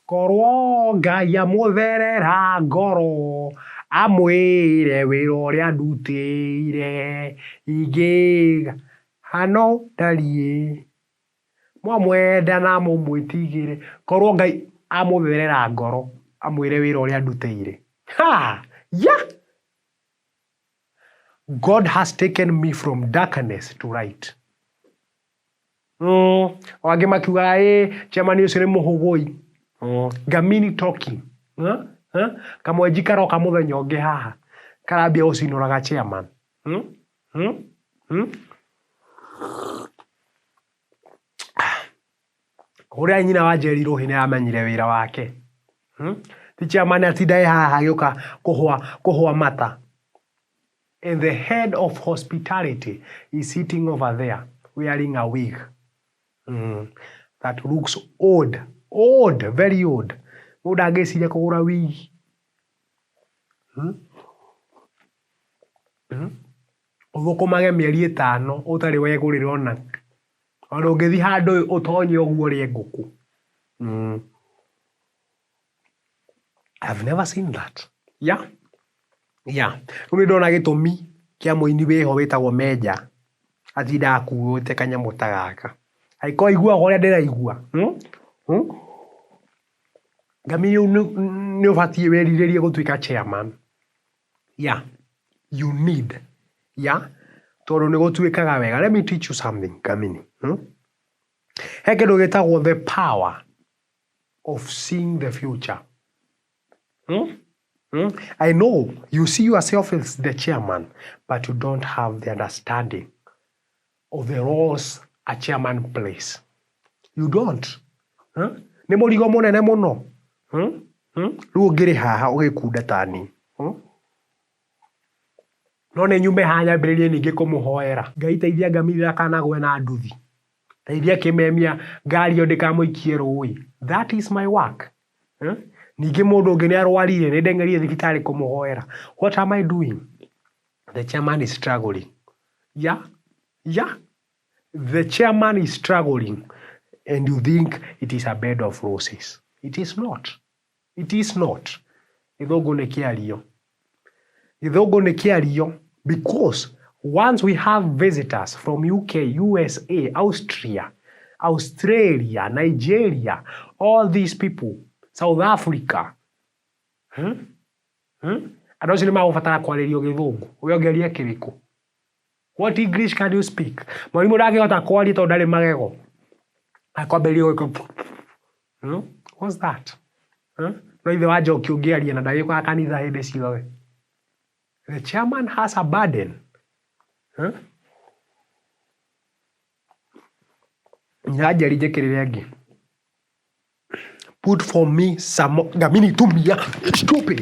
Korwo Ngai amũtherera ngoro, amwĩre wĩra ũrĩa ndutĩire, ingĩga hano ndariĩ. Mwamwenda na mũmwĩtigĩre, korwo Ngai amũtherera ngoro, amwĩre wĩra ũrĩa ndutĩire. Ha! Ya! God has taken me from darkness to light. O angĩ makiugaga ĩ chairman ũcio nĩ mũhũgũi. Ngamini talking. Huh? Huh? Kamwenji karoka mũthenya ũngĩ haha karambia gũcinũraga chairman. Hmm? Hmm? Hmm? Ũrĩa nyina wa Njeri Rũhĩ nĩ amenyire wĩra wake. Hmm? Ti chairman atinda ĩ haha agĩũka kũhũa kũhũa mata. And the head of hospitality is sitting over there wearing a wig that looks old, old, very old. Mũndũ angĩciria kũgũra wig. Hmm? Hmm? Ũthũkũmage mĩeri ĩtano ũtarĩ wegũrĩra ona. Ona ũngĩthiĩ handũ ũtonye ũguo ũrĩe ngũkũ. I've never seen that. Yeah. Yeah. Rĩu nĩ ndona gĩtũmi kĩa mũini wĩho wĩtagwo Menja atindaga akuĩte kanyamũ ta gaka. Angĩkorwo aiguaga ũrĩa ndĩraigua. Hmm? Hmm? Ngami rĩu nĩ ũbatiĩ wĩrirĩrie gũtuĩka chairman. Yeah. You need. Yeah. Tondũ nĩ gũtuĩkaga wega. Let me teach you something, Ngamini. Hmm? He kĩndũ gĩtagwo the power of seeing the future. Hmm? Hmm? I know you see yourself as the chairman, but you don't have the understanding of the roles a chairman plays. You don't. Huh? Nĩ mũrigo mũnene mũno. Hmm? Hmm? Rĩu ũngĩrĩ haha ũgĩkunda tani. Hmm? No nĩ nyume haha nyambĩrĩrie ningĩ kũmũhoera. Ngai teithia ngamiri ndakanagwe na nduthi. Teithia kĩmemia ngari ĩyo ndĩkamũikie rũĩ. That is my work. Eh? Ningĩ mũndũ ũngĩ nĩ arwarire, nĩ ndeng'erire thibitarĩ kũmũhoera. What am I doing? The chairman is struggling. Yeah? Yeah? The chairman is struggling and you think it is a bed of roses. It is not. It is not. Gĩthũngũ nĩ kĩario. Gĩthũngũ nĩ kĩario because once we have visitors from UK, USA, Austria, Australia, Nigeria, all these people, South Africa, hmm? Hmm? Andũ acio nĩ magũbatara kwarĩrio gĩthũngũ. We ũngĩaria kĩrĩkũ? What English can you speak? Mwarimũ ndangĩhota kwaria tondũ ndarĩ magego. Akwambĩrĩria gwĩka hmm? What's that? Hmm? No ithe wa Njoki ũngĩaria na ndagĩũkaga kanitha hĩndĩ ciothe. The chairman has a burden. Hmm? Nyina Njeri njĩkĩrĩre ĩngĩ. Put for me some ngamini tumia stupid.